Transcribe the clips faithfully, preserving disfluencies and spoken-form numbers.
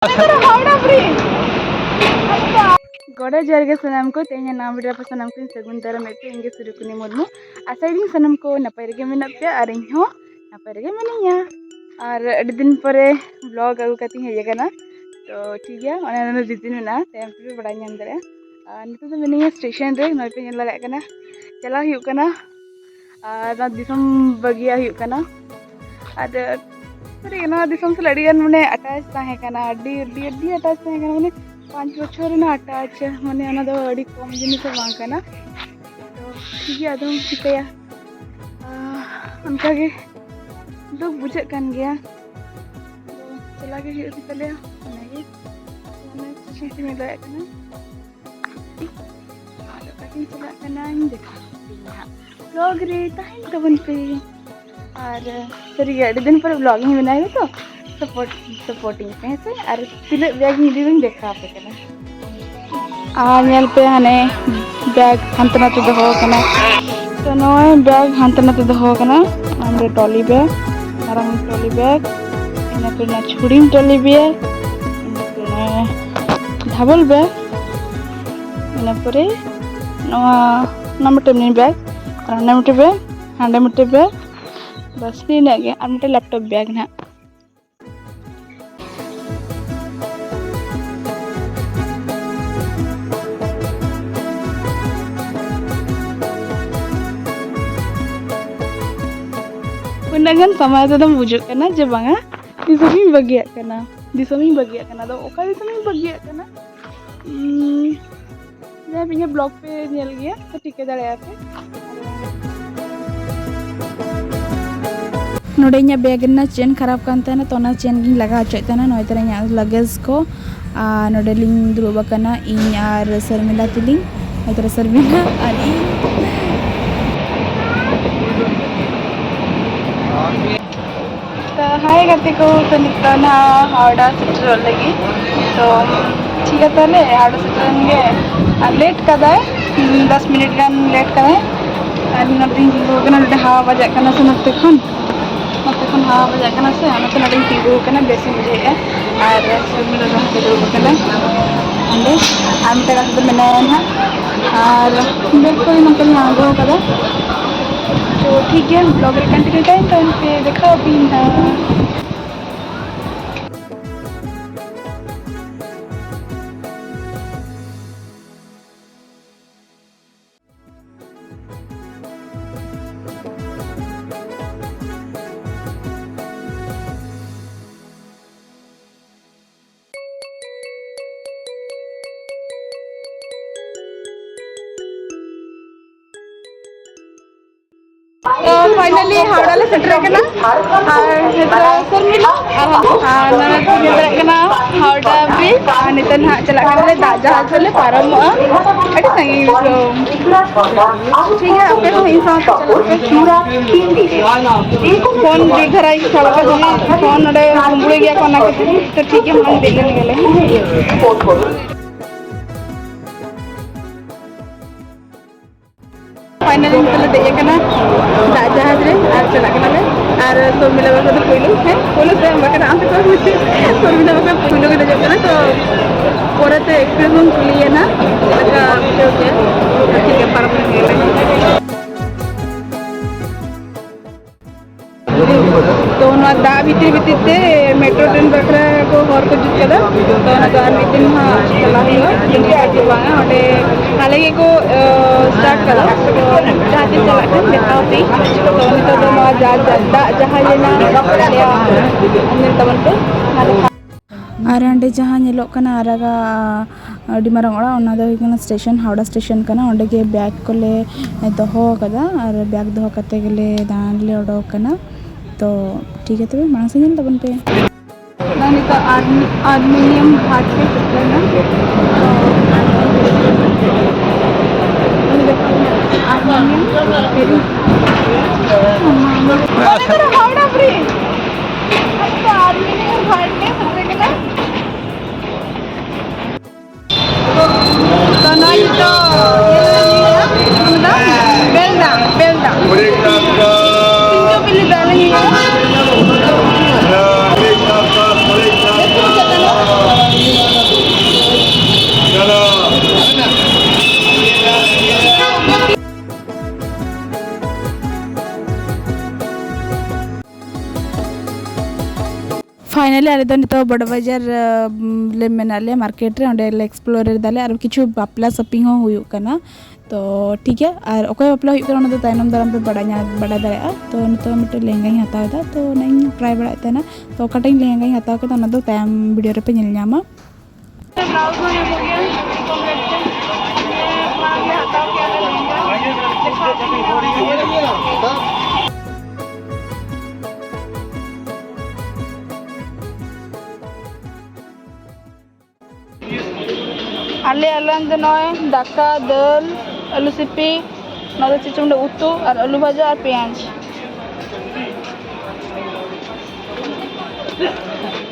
ᱜᱚᱰᱟ ᱡᱚᱦᱟᱨ ᱜᱮ ᱥᱟᱱᱟᱢ ᱠᱚ, ᱛᱮᱦᱮᱧ ᱱᱟᱣᱟ video ᱨᱮ ᱥᱟᱱᱟᱢ ᱠᱚᱧ ᱥᱟᱹᱜᱩᱱ ᱫᱟᱨᱟᱢᱮᱫ ᱯᱮ, ᱤᱧ ᱜᱮ ᱥᱩᱨᱩᱠᱩᱱᱤ ᱢᱩᱨᱢᱩ᱾ ᱟᱥᱟᱭᱮᱫᱟᱹᱧ ᱥᱟᱱᱟᱢ ᱠᱚ ᱱᱟᱯᱟᱭ ᱨᱮᱜᱮ ᱢᱮᱱᱟᱜ ᱯᱮᱭᱟ ᱟᱨ ᱤᱧ ᱦᱚᱸ ᱱᱟᱯᱟᱭ ᱨᱮᱜᱮ ᱢᱤᱱᱟᱹᱧᱟ᱾ ᱟᱨ ᱟᱹᱰᱤ ᱫᱤᱱ ᱯᱚᱨᱮ vlog ᱟᱹᱜᱩ ᱠᱟᱛᱮᱧ ᱦᱮᱡ ᱟᱠᱟᱱᱟ, ᱛᱚ ᱴᱷᱤᱠ ᱜᱮᱭᱟ, ᱚᱱᱟ ᱨᱮᱱᱟᱜ reason ᱢᱮᱱᱟᱜᱼᱟ, ᱛᱟᱭᱚᱢ ᱛᱮᱯᱮ ᱵᱟᱲᱟᱭ ᱧᱟᱢ ᱫᱟᱲᱮᱭᱟᱜᱼᱟ᱾ ᱟᱨ ᱱᱤᱛᱚᱜ ᱫᱚ ᱢᱤᱱᱟᱹᱧᱟ ᱥᱴᱮᱥᱚᱱ ᱨᱮ, ᱱᱚᱜᱼᱚᱭ ᱯᱮ ᱧᱮᱞ ᱫᱟᱲᱮᱭᱟᱜ ᱠᱟᱱᱟ, ᱪᱟᱞᱟᱜ ᱦᱩᱭᱩᱜ ᱠᱟᱱᱟ᱾ ᱟᱨ ᱱᱚᱣᱟ ᱫᱤᱥᱚᱢ ᱵᱟᱹᱜᱤᱭᱟᱜ ᱦᱩᱭᱩᱜ ᱠᱟᱱᱟ᱾ ᱟᱨ ᱥᱟᱹᱨᱤ ᱜᱮ ᱱᱚᱣᱟ ᱫᱤᱥᱚᱢ ᱥᱟᱞᱟᱜ ᱟᱹᱰᱤ ᱜᱟᱱ ᱢᱟᱱᱮ attach ᱛᱟᱦᱮᱸ ᱠᱟᱱᱟ, ᱟᱹᱰᱤ, ᱟᱹᱰᱤ, ᱟᱹᱰᱤ attach ᱛᱟᱦᱮᱸ ᱠᱟᱱᱟ, ᱢᱟᱱᱮ ᱯᱟᱸᱪ ᱵᱚᱪᱷᱚᱨ ᱨᱮᱱᱟᱜ attach, ᱢᱟᱱᱮ ᱚᱱᱟ ᱫᱚ ᱟᱹᱰᱤ ᱠᱚᱢ ᱡᱤᱱᱤᱥ ᱦᱚᱸ ᱵᱟᱝ ᱠᱟᱱᱟ᱾ ᱛᱚ ᱴᱷᱤᱠ ᱜᱮᱭᱟ, ᱟᱫᱚᱢ ᱪᱤᱠᱟᱹᱭᱟ, ᱟᱦ, ᱚᱱᱠᱟᱜᱮ ᱫᱩᱠ ᱵᱩᱡᱷᱟᱹᱜ ᱠᱟᱱ ᱜᱮᱭᱟ᱾ ᱛᱚ ᱪᱟᱞᱟᱜ ᱜᱮ ᱦᱩᱭᱩᱜ ᱛᱟᱞᱮᱭᱟ, ᱚᱱᱟᱜᱮ ᱚᱱᱟ ᱥᱴᱮᱥᱚᱱ ᱛᱮ ᱧᱮᱞ ᱫᱟᱲᱮᱭᱟᱜ ᱠᱟᱱᱟ᱾ ᱟᱨ ᱚᱠᱟᱛᱤᱧ ᱪᱟᱞᱟᱜ ᱠᱟᱱᱟᱧ ᱫᱮᱠᱷᱟᱣ ᱟᱯᱮᱭᱟ ᱦᱟᱸᱜ᱾ Vlog ᱨᱮ ᱛᱟᱦᱮᱱ ᱛᱟᱵᱚᱱ ᱯᱮ᱾ ᱟᱨ ᱥᱟᱹᱨᱤᱜᱮ ᱟᱹᱰᱤ ᱫᱤᱱ ᱯᱚᱨᱮ vlog ᱤᱧ ᱵᱮᱱᱟᱣ ᱮᱫᱟ ᱛᱚ, support, supportᱤᱧ ᱯᱮ, ᱦᱮᱸ ᱥᱮ? ᱟᱨ ᱛᱤᱱᱟᱹᱜ bag ᱤᱧ ᱤᱫᱤ ᱫᱟᱹᱧ ᱫᱮᱠᱷᱟᱣ ᱟᱯᱮ ᱠᱟᱱᱟ᱾ ᱟᱨ ᱧᱮᱞ ᱯᱮ, ᱦᱟᱱᱮ bag ᱦᱟᱱᱛᱮ ᱱᱟᱛᱮ ᱫᱚᱦᱚ ᱟᱠᱟᱱᱟ᱾ ᱛᱚ ᱱᱚᱜᱼᱚᱭ bag ᱦᱟᱱᱛᱮ ᱱᱟᱛᱮ ᱫᱚᱦᱚ ᱟᱠᱟᱱᱟ᱾ ᱚᱸᱰᱮ trolley bag, ᱢᱟᱨᱟᱝ trolley bag, ᱤᱱᱟᱹ ᱯᱚᱨᱮ ᱚᱱᱟ ᱪᱷᱩᱲᱤᱢ trolley bag, ᱤᱱᱟᱹ ᱯᱚᱨᱮ ᱚᱱᱟ double bag, ᱤᱱᱟᱹ ᱯᱚᱨᱮ ᱱᱚᱣᱟ, ᱚᱱᱟ ᱢᱤᱫᱴᱮᱱ mini bag, ᱟᱨ ᱚᱱᱟ ᱢᱤᱫᱴᱮᱱ bag, ᱦᱟᱸᱰᱮ ᱢᱤᱫᱴᱮᱱ bag, ᱵᱟᱥ ᱱᱤᱱᱟᱹᱜ ᱜᱮ, ᱟᱨ ᱢᱤᱫᱴᱮᱱ laptop bag ᱱᱟᱦᱟᱜ᱾ ᱩᱱᱟᱹᱜ ᱜᱟᱱ ᱥᱟᱢᱟᱝ ᱨᱮᱫᱚᱢ ᱵᱩᱡᱩᱜ ᱠᱟᱱᱟ ᱡᱮ ᱵᱟᱝᱟ, ᱫᱤᱥᱚᱢᱤᱧ ᱵᱟᱹᱜᱤᱭᱟᱜ ᱠᱟᱱᱟ, ᱫᱤᱥᱚᱢᱤᱧ ᱵᱟᱹᱜᱤᱭᱟᱜ ᱠᱟᱱᱟ᱾ ᱟᱫᱚ ᱚᱠᱟ ᱫᱤᱥᱚᱢᱤᱧ ᱵᱟᱹᱜᱤᱭᱟᱜ ᱠᱟᱱᱟ? ᱩᱸ, ᱡᱟᱦᱟᱸᱭ ᱯᱮ ᱤᱧᱟᱹᱜ vlog ᱯᱮ ᱧᱮᱞ ᱜᱮᱭᱟ, ᱛᱚ ᱴᱷᱤᱠᱟᱹ ᱫᱟᱲᱮᱭᱟᱜᱼᱟ ᱯᱮ᱾ ᱱᱚᱰᱮ ᱤᱧᱟᱹᱜ bag ᱨᱮᱱᱟᱜ chain ᱠᱷᱟᱨᱟᱯ ᱠᱟᱱ ᱛᱟᱦᱮᱱᱟ, ᱛᱚ ᱚᱱᱟ chain ᱜᱤᱧ ᱞᱟᱜᱟᱣ ᱦᱚᱪᱚᱭᱮᱫ ᱛᱟᱦᱮᱱᱟ᱾ ᱱᱚᱜᱼᱚᱭ ᱛᱟᱨᱟ ᱤᱧᱟᱹᱜ luggage ᱠᱚ, ᱟᱨ ᱱᱚᱰᱮ ᱞᱤᱧ ᱫᱩᱲᱩᱵ ᱟᱠᱟᱱᱟ ᱤᱧ ᱟᱨ ᱥᱚᱨᱢᱤᱞᱟ ᱛᱟᱹᱞᱤᱧ, ᱱᱚᱜᱼᱚᱭ ᱛᱟᱨᱟ ᱥᱚᱨᱢᱤᱞᱟ ᱟᱨ ᱤᱧ᱾ ᱛᱚ ᱦᱟᱭ ᱜᱟᱛᱮ ᱠᱚ, ᱛᱚ ᱱᱤᱛᱚᱜ ᱱᱟᱦᱟᱜ ᱦᱟᱣᱲᱟ ᱥᱮᱴᱮᱨᱚᱜ ᱞᱟᱹᱜᱤᱫ᱾ ᱛᱚ ᱴᱷᱤᱠ ᱜᱮᱭᱟ, ᱛᱟᱦᱞᱮ ᱦᱟᱣᱲᱟ ᱥᱮᱴᱮᱨᱮᱱ ᱜᱮ᱾ ᱟᱨ late ᱠᱟᱫᱟᱭ, ᱫᱚᱥ ᱢᱤᱱᱤᱴ ᱜᱟᱱ late ᱠᱟᱫᱟᱭ᱾ ᱟᱨ ᱱᱚᱛᱮᱧ ᱛᱤᱸᱜᱩ ᱟᱠᱟᱱᱟ, ᱱᱚᱰᱮ ᱦᱟᱣᱟ ᱵᱟᱡᱟᱜ ᱠᱟᱱᱟ ᱥᱮ ᱱᱚᱛᱮ ᱠᱷᱚᱱ, ᱱᱚᱛᱮ ᱦᱟᱣᱟ ᱵᱟᱡᱟᱜ ᱠᱟᱱᱟ ᱥᱮ, ᱚᱱᱟᱛᱮ ᱱᱚᱰᱮᱧ ᱛᱤᱸᱜᱩ ᱟᱠᱟᱱᱟ, ᱵᱮᱥ ᱤᱧ ᱵᱩᱡᱷᱟᱹᱣᱮᱫᱼᱟ᱾ ᱟᱨ ᱥᱩᱨᱢᱤᱞᱟ ᱫᱚ ᱦᱟᱸᱰᱮ ᱫᱩᱲᱩᱵ ᱟᱠᱟᱱᱟ, ᱚᱸᱰᱮ᱾ ᱟᱨ ᱢᱤᱫᱴᱟᱝ ᱜᱟᱛᱮ ᱫᱚ ᱢᱮᱱᱟᱭᱟ ᱱᱟᱦᱟᱜ᱾ ᱟᱨ ᱵᱮᱜᱽ ᱠᱚ ᱱᱚᱛᱮ ᱞᱤᱧ ᱟᱬᱜᱚ ᱟᱠᱟᱫᱟ᱾ ᱛᱚ ᱴᱷᱤᱠ ᱜᱮᱭᱟ, ᱵᱞᱚᱜ ᱨᱮ ᱠᱚᱱᱴᱤᱱᱤᱭᱩ ᱛᱟᱦᱮᱱ ᱛᱟᱵᱚᱱ ᱯᱮ, ᱫᱮᱠᱷᱟᱣ ᱟᱯᱮᱭᱟᱹᱧ ᱱᱟᱦᱟᱜ᱾ ᱛᱚ finally ᱦᱟᱣᱲᱟ ᱞᱮ ᱥᱮᱴᱮᱨ ᱟᱠᱟᱱᱟ᱾ ᱟᱨ ᱱᱤᱛᱚᱜ ᱥᱚᱨᱢᱤᱞᱟ ᱟᱨ ᱟᱨ ᱱᱚᱰᱮ ᱯᱮ ᱧᱮᱞ ᱫᱟᱲᱮᱭᱟᱜ ᱠᱟᱱᱟ ᱦᱟᱣᱲᱟ ᱵᱨᱤᱡᱽ᱾ ᱟᱨ ᱱᱤᱛᱚᱜ ᱱᱟᱦᱟᱜ ᱪᱟᱞᱟᱜ ᱠᱟᱱᱟᱞᱮ ᱫᱟᱜ ᱡᱟᱦᱟᱡᱽ ᱨᱮᱞᱮ ᱯᱟᱨᱚᱢᱚᱜᱼᱟ᱾ ᱟᱹᱰᱤ ᱥᱟᱺᱜᱤᱧ ᱫᱤᱥᱚᱢ᱾ ᱴᱷᱤᱠ ᱜᱮᱭᱟ, ᱟᱯᱮ ᱦᱚᱸ ᱤᱧ ᱥᱟᱶᱛᱮ ᱪᱟᱞᱟᱜ ᱯᱮ᱾ ᱯᱷᱳᱱ ᱡᱳᱨ ᱫᱷᱟᱨᱟ ᱤᱧ ᱥᱟᱵ ᱟᱠᱟᱫᱟ, ᱯᱷᱳᱱ ᱱᱚᱰᱮ ᱦᱩᱢᱵᱲᱩᱭ ᱜᱮᱭᱟ ᱠᱚ, ᱚᱱᱟ ᱠᱷᱟᱹᱛᱤᱨ᱾ ᱛᱚ ᱴᱷᱤᱠ ᱜᱮᱭᱟ, ᱢᱟᱲᱟᱝ ᱫᱮᱡ ᱞᱮᱱ ᱜᱮᱞᱮ᱾ Finally ᱱᱤᱛᱚᱜ ᱞᱮ ᱫᱮᱡ ᱟᱠᱟᱱᱟ ᱫᱟᱜ ᱡᱟᱦᱟᱡᱽ ᱨᱮ ᱟᱨ ᱪᱟᱞᱟᱜ ᱠᱟᱱᱟᱞᱮ᱾ ᱟᱨ ᱥᱚᱨᱢᱤᱞᱟ ᱵᱟᱠᱷᱨᱟ ᱫᱚ ᱯᱳᱭᱞᱳ, ᱦᱮᱸ, ᱯᱳᱭᱞᱳ ᱥᱮ ᱮᱢ ᱟᱠᱟᱱᱟ, ᱟᱢ ᱥᱮ ᱚᱠᱚᱭ ᱯᱳᱭᱞᱳ? ᱥᱚᱨᱢᱤᱞᱟ ᱵᱟᱠᱷᱨᱟ ᱯᱳᱭᱞᱳ ᱜᱮ ᱫᱮᱡᱚᱜ ᱠᱟᱱᱟ᱾ ᱛᱚ ᱯᱚᱨᱮᱛᱮ ᱮᱠᱥᱯᱨᱮᱥ ᱵᱚᱱ ᱠᱩᱞᱤᱭᱮᱱᱟ, ᱪᱮᱫ ᱞᱮᱠᱟ ᱵᱩᱡᱷᱟᱹᱣ ᱠᱮᱫ? ᱴᱷᱤᱠ ᱜᱮᱭᱟ, ᱯᱟᱨᱚᱢ ᱞᱮᱱ ᱜᱮᱞᱮ᱾ ᱛᱚ ᱱᱚᱣᱟ ᱫᱟᱜ ᱵᱷᱤᱛᱤᱨ ᱵᱷᱤᱛᱤᱨ ᱛᱮ ᱢᱮᱴᱨᱳ ᱴᱨᱮᱱ ᱵᱟᱠᱷᱨᱟ ᱠᱚ ᱦᱚᱨ ᱠᱚ ᱡᱩᱛ ᱠᱟᱫᱟ᱾ ᱛᱚ ᱚᱱᱟ ᱫᱚ ᱟᱨ ᱢᱤᱫ ᱫᱤᱱ ᱦᱟᱸᱜ ᱪᱟᱞᱟᱜ ᱦᱩᱭᱩᱜᱼᱟ, ᱡᱩᱫᱤ ᱟᱨ ᱫᱚ ᱵᱟᱝᱟ, ᱚᱸᱰᱮ ᱦᱟᱞᱮ ᱜᱮᱠᱚ, ᱟᱸ, start ᱠᱟᱫᱟ᱾ ᱛᱚ ᱡᱟᱦᱟᱸ ᱛᱤᱥ ᱪᱟᱞᱟᱜ ᱠᱷᱟᱱ ᱫᱮᱠᱷᱟᱣ ᱯᱮ᱾ ᱛᱚ ᱱᱤᱛᱚᱜ ᱫᱚ ᱱᱚᱣᱟ ᱡᱟ-, ᱡᱟ-, ᱫᱟᱜ ᱡᱟᱦᱟᱸ ᱞᱮᱱᱟ, ᱧᱮᱞ ᱛᱟᱵᱚᱱ ᱯᱮ᱾ ᱟᱨ ᱚᱸᱰᱮ ᱡᱟᱦᱟᱸ ᱧᱮᱞᱚᱜ ᱠᱟᱱᱟ ᱟᱨᱟᱜᱟᱜ ᱟᱹᱰᱤ ᱢᱟᱨᱟᱝ ᱚᱲᱟᱜ, ᱚᱱᱟ ᱫᱚ ᱦᱩᱭᱩᱜ ᱠᱟᱱᱟ ᱥᱴᱮᱥᱚᱱ, ᱦᱟᱣᱲᱟ ᱥᱴᱮᱥᱚᱱ ᱠᱟᱱᱟ᱾ ᱚᱸᱰᱮ ᱜᱮ ᱵᱮᱜᱽ ᱠᱚᱞᱮ ᱫᱚᱦᱚ ᱟᱠᱟᱫᱟ ᱟᱨ ᱵᱮᱜᱽ ᱫᱚᱦᱚ ᱠᱟᱛᱮ ᱜᱮᱞᱮ ᱫᱟᱬᱟᱱ ᱞᱮ ᱚᱰᱚᱠ ᱟᱠᱟᱱᱟ᱾ ᱛᱚ ᱴᱷᱤᱠ ᱜᱮᱭᱟ, ᱛᱚᱵᱮ ᱢᱟᱲᱟᱝ ᱥᱮᱫ ᱧᱮᱞ ᱛᱟᱵᱚᱱ ᱯᱮ᱾ ᱱᱚᱜᱼᱚᱭ ᱱᱤᱛᱚᱜ ᱟᱨ-, ᱟᱨᱢᱮᱱᱤᱭᱟᱢ ᱜᱷᱟᱴ ᱞᱮ ᱥᱮᱴᱮᱨ ᱮᱱᱟ᱾ ᱛᱚ ᱩᱱᱤ ᱫᱚ ᱟᱨᱢᱮᱱᱤᱭᱟᱢ ᱯᱮᱨᱤᱥ᱾ ᱚᱱᱟ ᱠᱚᱫᱚ ᱦᱟᱣᱲᱟ ᱵᱨᱤᱡᱽ᱾ ᱟᱪᱪᱷᱟ, ᱟᱨᱢᱮᱱᱤᱭᱟᱢ ᱜᱷᱟᱴ ᱞᱮ ᱥᱮᱴᱮᱨ ᱠᱟᱱᱟ᱾ ᱛᱚ ᱱᱚᱜᱼᱚᱭ ᱱᱤᱛᱚᱜ ᱤᱭᱟᱹ ᱞᱮ ᱧᱩᱭᱟ, ᱪᱮᱫ ᱠᱚ ᱢᱮᱛᱟᱜᱼᱟ? ᱵᱮᱞ ᱫᱟᱜ, ᱵᱮᱞ ᱫᱟᱜ᱾ ᱥᱤᱧᱡᱚ ᱵᱤᱞᱤ ᱫᱟᱜ ᱞᱮ ᱧᱩᱭᱟ᱾ ᱟᱞᱮ ᱟᱞᱮ ᱫᱚ ᱱᱤᱛᱚᱜ ᱵᱚᱲ ᱵᱟᱡᱟᱨ ᱞᱮ ᱢᱮᱱᱟᱜ ᱞᱮᱭᱟ, ᱢᱟᱨᱠᱮᱴ ᱨᱮ, ᱚᱸᱰᱮ ᱞᱮ ᱮᱠᱥᱯᱞᱳᱨ ᱮᱫᱟᱞᱮ, ᱟᱨ ᱠᱤᱪᱷᱩ ᱵᱟᱯᱞᱟ ᱥᱚᱯᱤᱝ ᱦᱚᱸ ᱦᱩᱭᱩᱜ ᱠᱟᱱᱟ᱾ ᱛᱚ ᱴᱷᱤᱠ ᱜᱮᱭᱟ, ᱟᱨ ᱚᱠᱚᱭ ᱵᱟᱯᱞᱟ ᱦᱩᱭᱩᱜ ᱠᱟᱱᱟ ᱚᱱᱟ ᱫᱚ ᱛᱟᱭᱱᱚᱢ ᱫᱟᱨᱟᱢ ᱯᱮ ᱵᱟᱲᱟᱭ ᱧᱟᱢ ᱵᱟᱲᱟᱭ ᱫᱟᱲᱮᱭᱟᱜᱼᱟ᱾ ᱛᱚ ᱱᱤᱛᱚᱜ ᱢᱤᱫᱴᱮᱱ ᱞᱮᱦᱮᱝᱜᱟᱧ ᱦᱟᱛᱟᱣ ᱮᱫᱟ, ᱛᱚ ᱚᱱᱟᱧ ᱴᱨᱟᱭ ᱵᱟᱲᱟᱭᱮᱫ ᱛᱟᱦᱮᱱᱟ᱾ ᱛᱚ ᱚᱠᱟᱴᱟᱜ ᱤᱧ ᱞᱮᱦᱮᱝᱜᱟᱧ ᱦᱟᱛᱟᱣ ᱠᱮᱫᱟ ᱚᱱᱟ ᱫᱚ ᱛᱟᱭᱚᱢ ᱵᱷᱤᱰᱤᱭᱳ ᱨᱮᱯᱮ ᱧᱮᱞ ᱧᱟᱢᱟ᱾ ᱟᱞᱮᱭᱟᱜ ᱞᱟᱧᱪ ᱫᱚ ᱱᱚᱜᱼᱚᱭ ᱫᱟᱠᱟ, ᱫᱟᱹᱞ, ᱟᱹᱞᱩ ᱥᱤᱯᱤ, ᱱᱚᱣᱟ ᱫᱚ ᱪᱮᱫ ᱪᱚᱝ ᱩᱛᱩ, ᱟᱨ ᱟᱹᱞᱩ ᱵᱷᱟᱡᱟ ᱟᱨ ᱯᱮᱸᱭᱟᱡᱽ᱾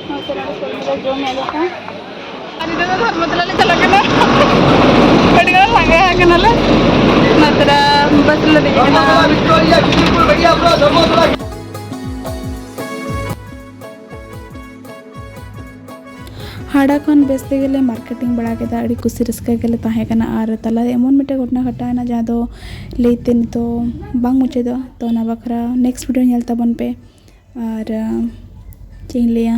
ᱱᱚᱛᱮ ᱱᱚᱰᱮ ᱥᱚᱨᱢᱚ ᱫᱚ ᱡᱚᱢᱮᱫ ᱞᱮᱠᱟ᱾ ᱟᱨ ᱱᱤᱛᱚᱜ ᱫᱚ ᱫᱷᱚᱨᱢᱚᱛᱚᱞᱟ ᱞᱮ ᱪᱟᱞᱟᱜ ᱠᱟᱱᱟ᱾ ᱟᱹᱰᱤ ᱜᱟᱱ ᱞᱟᱸᱜᱟ ᱟᱠᱟᱱᱟᱞᱮ᱾ ᱱᱚᱛᱮ ᱨᱮ ᱵᱟᱥ ᱞᱮ ᱫᱮᱡ ᱟᱠᱟᱱᱟ᱾ ᱦᱟᱣᱲᱟ ᱠᱷᱚᱱ ᱵᱮᱥ ᱛᱮᱜᱮᱞᱮ ᱢᱟᱨᱠᱮᱴᱤᱝ ᱵᱟᱲᱟ ᱠᱮᱫᱟ, ᱟᱹᱰᱤ ᱠᱩᱥᱤ ᱨᱟᱹᱥᱠᱟᱹ ᱜᱮᱞᱮ ᱛᱟᱦᱮᱸ ᱠᱟᱱᱟ᱾ ᱟᱨ ᱛᱟᱞᱟᱨᱮ ᱮᱢᱚᱱ ᱢᱤᱫᱴᱮᱱ ᱜᱷᱚᱴᱚᱱᱟ ᱜᱷᱚᱴᱟᱣ ᱮᱱᱟ, ᱡᱟᱦᱟᱸ ᱫᱚ ᱞᱟᱹᱭᱛᱮ ᱱᱤᱛᱚᱜ ᱵᱟᱝ ᱢᱩᱪᱟᱹᱫᱚᱜᱼᱟ᱾ ᱛᱚ ᱚᱱᱟ ᱵᱟᱠᱷᱨᱟ ᱱᱮᱠᱥᱴ ᱵᱷᱤᱰᱤᱭᱳ ᱧᱮᱞ ᱛᱟᱵᱚᱱ ᱯᱮ᱾ ᱟᱨ ᱪᱮᱫ ᱤᱧ ᱞᱟᱹᱭᱟ,